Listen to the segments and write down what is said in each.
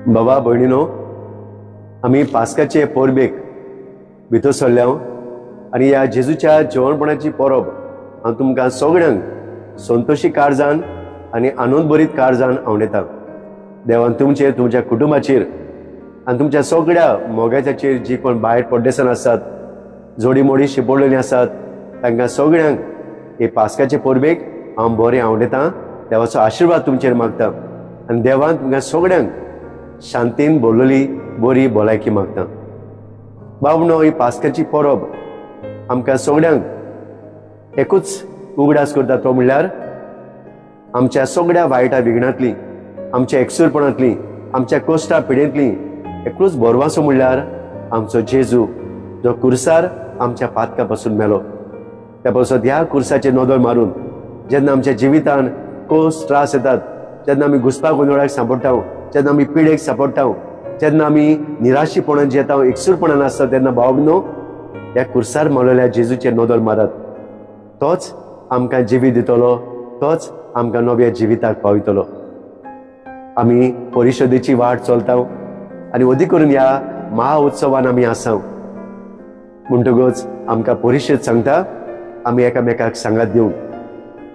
बाबा भयणीनो, आमी पास्काचे परबेक भितर सरल्या आनी ह्या जेजूच्या जेवणपणाची परब हांव तुमकां सगळ्यांक संतोशी कारजान आनी आनंदभरीत कारजान आवडयता। देवान तुमचेर, तुमच्या कुटुंबाचेर आनी तुमच्या सगळ्या मोगाच्याचेर जी कोण भायर परदेसान आसात, जोडी मोडी शिंपडलेली आसात, तांकां सगळ्यांक हे पास्काचे परबेक हांव बरें आवडयता। देवाचो आशिर्वाद तुमचेर मागता आनी देवान तुमकां सगळ्यांक शांतीन भरलेली बरी भलायकी मागता। बाबनो, ही पास्काची परब आमकां सगळ्यांक एकूच उगडास करता, तो म्हणल्यार आमच्या सगळ्या वायटा विघ्नांतली, आमच्या एकसूरपणांतली, आमच्या कोश्टा पिडेंतली एकूच भरवासो म्हणल्यार आमचो जेजू, जो कुर्सार आमच्या पातका पासून मेलो। त्या पासून ह्या कुर्साचेर नदर मारून जेन्ना आमच्या जिवितान कोस त्रास येतात, जेन्ना आमी घुसपा गोंदळाक सांपडटा, जेन्ना आमी पिडेक सांपडटा, जेन्ना आमी निराशीपणान जियेता, एकसूरपणान आसता, तेन्ना भावनो ह्या कुर्सार मरलेल्या जेजूचेर नदर मारात। तोच आमकां जिवीत दितलो, तोच आमकां नव्या जिविताक पावयतलो। आमी परिशदेची वाट चलता आनी अदीक करून ह्या महाउत्सवान आमी आसा म्हणटकच आमकां परिशद सांगता आमी एकामेकाक सांगात दिवंक।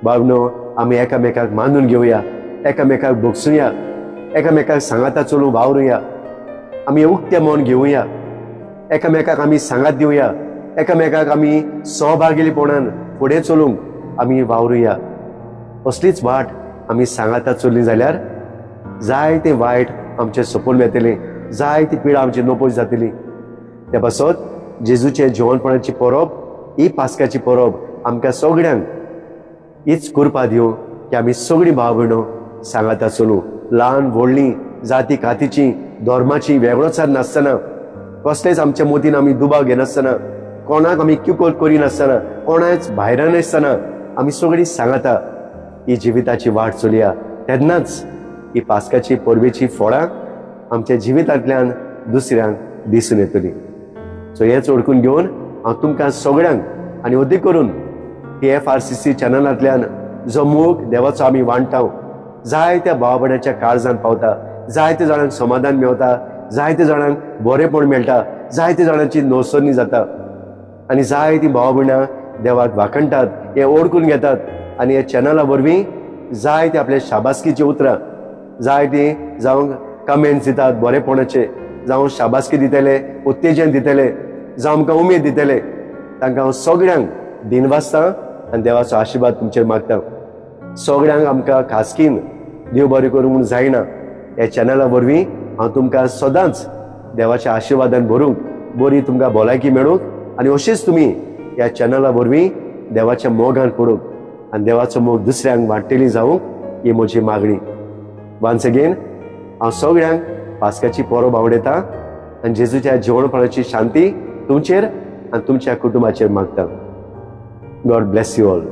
बाबनो, आमी एकामेकाक मानून घेवया, एकामेकाक भोगसुया, एकामेकाक सांगाता चलूं वावरुया, आमी उक्तें मन घेवया, एकामेकाक आमी सांगात दिवया, एकामेकाक आमी सहभागीपणान फुडें चलूंक आमी वावरुया। असलीच वाट आमी सांगाता चल्ली जाल्यार जायते वायट आमचें सोंपून वेतलें, जायती पिडा आमची नपयत जातली। त्या पासत जेजूचे जेवणपणाची परब, ही पास्काची परब आमकां सगळ्यांक हीच कृपा दिवं की आमी सगळीं भाव भयणो सांगाता चलूं। ल्हान व्हडलीं, जाती कातीची, धर्माची वेगळोचार नासतना, कसलेच आमच्या मतीन आमी दुबाव घेनासतना, कोणाक आमी क्युकोल करिनासतना, कोणाच भायरान नासतना आमी सगळीं सांगाता ही जिविताची वाट चलया। तेन्नाच ही पास्काची परबेची फळां आमच्या जिवितांतल्यान दुसऱ्यांक दिसून येतली। सो हेच ओळखून घेवन हांव तुमकां सगळ्यांक आनी अदीक करून TFRCC चॅनलांतल्यान जो मोग देवाचो आमी वांट्टा, जायत्या भाव भयणाच्या काळजान पावता, जायते जाणांक समाधान मेवता, जायते जाणांक बरेपण मेळटा, जायते जाणांची नवसरणी जाता आनी जायतीं भाव भयणां देवाक वाखणटात, हें ओळखून घेतात आनी ह्या चॅनला वरवीं जायते आपल्या शाबासकीची उतरां, जायतीं जावं कमेंट्स दितात बरेपणाचे, जावं शाबासकी दितले, उत्तेजन दितले, जावं आमकां उमेद दितले। तांकां हांव सगळ्यांक दिनवासता आनी देवाचो आशिर्वाद तुमचेर मागता। सगळ्यांक आमकां खासकीन देव बरें करूं म्हूण जायना, ह्या चॅनला वरवीं हांव तुमकां सदांच देवाच्या आशिर्वादान भरूंक, बरी तुमकां भलायकी मेळूंक आनी अशीच तुमी ह्या चॅनला वरवीं देवाच्या मोगान पडूंक आनी देवाचो मोग दुसऱ्यांक वांट्टेली जावंक ही म्हजी मागणी। वन्स अगेन हांव सगळ्यांक पास्काची परब आवडयता आनी जेजूच्या जेवणपणाची शांती तुमचेर आनी तुमच्या कुटुंबाचेर मागता। God bless you all.